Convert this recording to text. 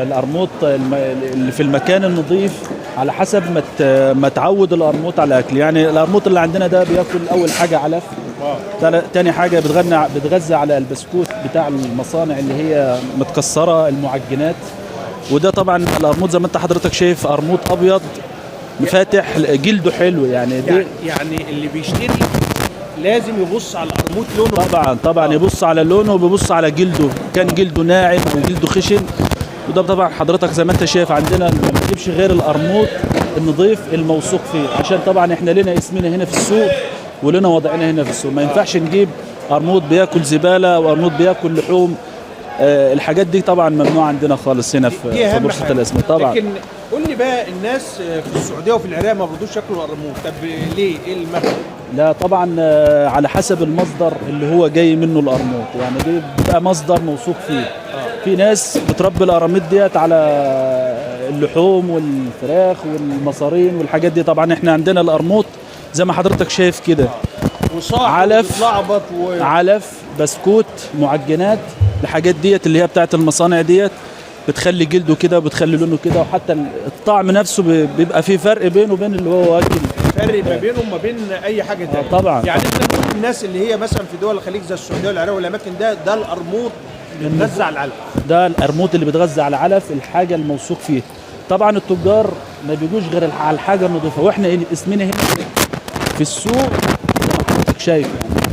القرموط اللي في المكان النظيف على حسب ما تعود القرموط على الاكل. يعني القرموط اللي عندنا ده بياكل اول حاجة علف، تاني حاجة بتغذى على البسكوت بتاع المصانع اللي هي متكسره، المعجنات. وده طبعا القرموط زي ما انت حضرتك شايف قرموط ابيض مفاتح، جلده حلو يعني دي. يعني اللي بيشتري لازم يبص على القرموط لونه. طبعا طبعا يبص على لونه وبيبص على جلده، كان جلده ناعم وجلده خشن. وده طبعا حضرتك زي ما انت شايف عندنا ما بنجيبش غير القرموط النظيف الموثوق فيه، عشان طبعا احنا لنا اسمنا هنا في السوق ولنا وضعنا هنا في السوق. ما ينفعش نجيب قرموط بياكل زبالة وقرموط بياكل لحوم. الحاجات دي طبعا ممنوعة عندنا خالص هنا دي في اهم بورصة حاجة. الاسماك طبعا. لكن قول لي بقى، الناس في السعودية وفي العراق ما بيرضوش ياكلوا القرموط، طب ليه؟ ايه المغزى؟ لا طبعا، على حسب المصدر اللي هو جاي منه القرموط، يعني دي بيبقى مصدر موثوق فيه. في ناس بتربي القراميط ديت على اللحوم والفراخ والمصارين والحاجات دي. طبعا احنا عندنا القرموط زي ما حضرتك شايف كده وصاحب علف. وبيتلعبط علف، بسكوت، معجنات، الحاجات ديت اللي هي بتاعت المصانع ديت بتخلي جلده كده وبتخلي لونه كده، وحتى الطعم نفسه بيبقى فيه فرق بينه وبين اللي هو واكل. فرق ما بينه وما بين اي حاجة تانية. طبعا. يعني انت نقول الناس اللي هي مثلا في دول الخليج زي السعودية والعراق والاماكن ده القرموط اللي بيتغذى على العلف. ده القرموط اللي بيتغذى على علف، الحاجة الموثوق فيه. طبعا التجار ما بيجوش غير على الحاجة النظيفة، واحنا اسمنا هنا في السوق زي ما حضرتك شايف يعني.